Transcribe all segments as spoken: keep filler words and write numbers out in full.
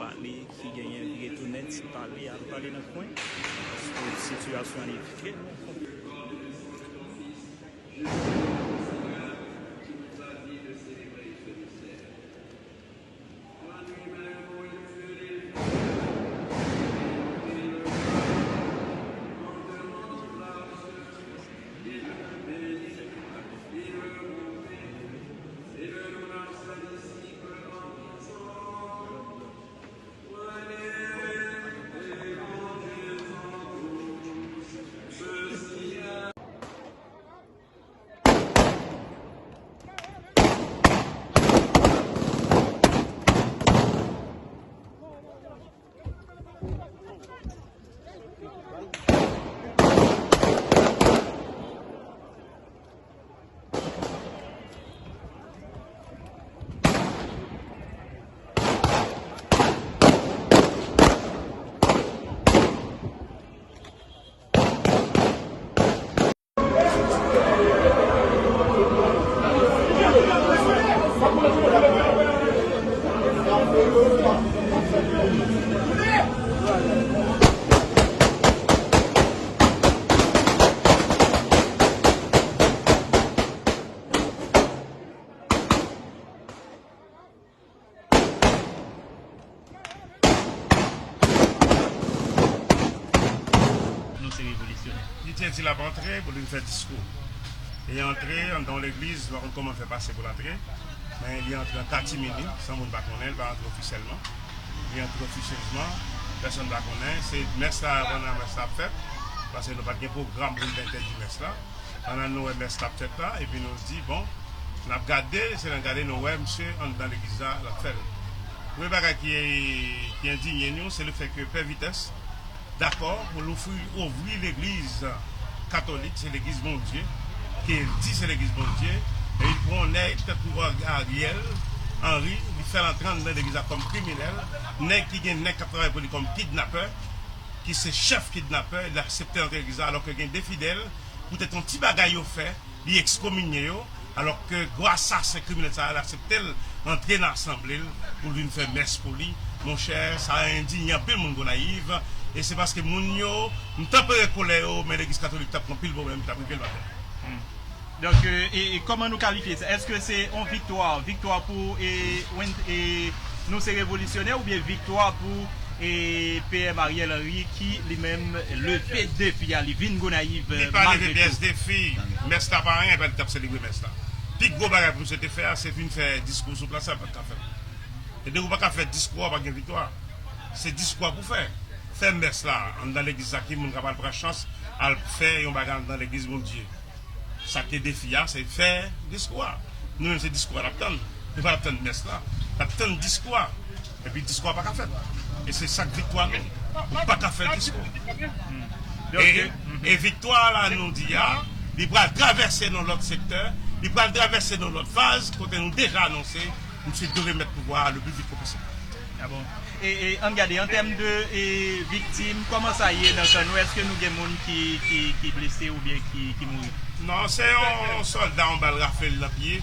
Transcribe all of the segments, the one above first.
Pale ki genyen vire tounen ti pale al pale nan kwen, paske sitiyasyon an li trè konplike. Nou se revolisyonè. Li te di l ap antre pou li vin fè diskou. Li antre anndan yon legliz, m pa konn kòman l fè pase pou l antre, men li antre an katimini, san moun pa konnen, li pa antre ofisyèlman. Li antre ofisyezman, pèsonn pa konnen. Se mès la, pandan mès la ap fèt, paske nou pa t gen pwogram pou n te entèdi mès la. Pandan nou wè mès la ap fèt la, epi nou di, bon, n ap gade, se nan gade nou wè misye anndan legliz la, l ap fè l. Premye bagay ki, ki endinye nou, se lefètke Pè Vitès dakò pou l ofri, ouvri legliz katolik, se legliz Bondye, ke l di se legliz Bondye, epi l pran yon nèg tankou Ariel Henry, li fè l antre anndan legliz la kòm kriminèl, nèg ki gen nèg k ap travay pou li kòm kidnapè, ki se chèf kidnapè, li aksepte antre legliz la, alòske gen de fidèl, poutèt yon ti bagay yo fè, li ekskominye yo, alòske gwo asasen kriminèl sa a, l aksepte l antre nan asanble l pou l vin fè mès pou li. Monchè, sa endinye anpil moun Gonayiv, e se paske moun yo, m tanpere kolè yo, men legliz katolik t ap pran anpil pwoblèm, t ap rive l atè. Donk, e, e kòman nou kalifye sa? Èske se yon viktwa, viktwa pou, e, Wen-, e, Nou se revolisyonè oubyen viktwa pou, e, P M Ariel Henry ki li menm leve defi a, li vin Gonayiv, li pa leve malgre tou. P S defi, mès la pa anyen, pa li t ap selebre mès la. Pi gwo bagay pou misye te fè a, se vin fè diskou sou plas la, l pa t ka fè l. E depi w pa ka fè diskou a, pa gen viktwa. Se diskou a pou fè. Fè mès la, anndan legliz la, ki moun k ap al pran chans, al fè yon bagay anndan legliz Bondye. Sa k te defi a, se fè diskou a. Nou menm se diskou a n ap tann. Nou pa t ap tann mès la. N ap tann diskou a. Epi diskou a pa ka fèt. E se sa k viktwa nou. Ou pa ka fè diskou. E, e viktwa la nou di a, li pral travèse nan lòt sektè, li pral travèse nan lòt faz, kote nou deja anonse, misye dwe remèt pouvwa a le pli vit ke posib. Ah bon? E, e, ann gade, an tèm de, e, viktim, kòman sa ye nan kan nou? Èske nou gen moun ki, ki, ki blese oubyen ki, ki mouri? Non, se yon sòlda, yon bal rafle l nan pye,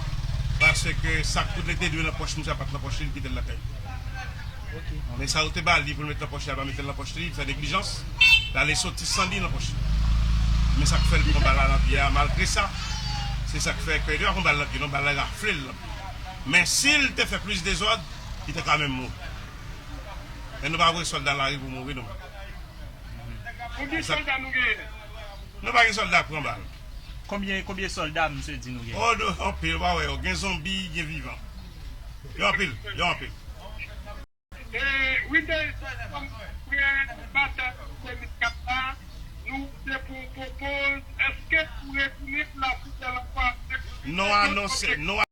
paske sa k tout li te dwe nan pòch misye a pa t nan pòch li, li kite l lakay li. Men sa yo te ba li pou l met nan pòch li, li pa mete l nan pòch li, li fè neglijans, l ale soti san li nan pòch li. Men sa k fè l pran bal la nan pye a, malgre sa, se sa k fè ke li pa pran bal nan pye, non, bal la rafle l nan pye. Men si l te fè plis dezòd, li te ka menm mouri. Men nou pa voye sòlda lari pou mouri, non. Konbyen sòlda nou genyen? Nou pa gen sòlda k pran bal. Konbyen, konbyen sòlda misye di nou genyen? Oh, nou, anpil, ou pa wè yo. Gen zonbi, gen vivan. Yo anpil, yo anpil. E, Witness, kòm frè batè Komiskap la, nou te pou pwopoz, èske pou retounen pou la fidèl ankò avèk... Nou anonse, nou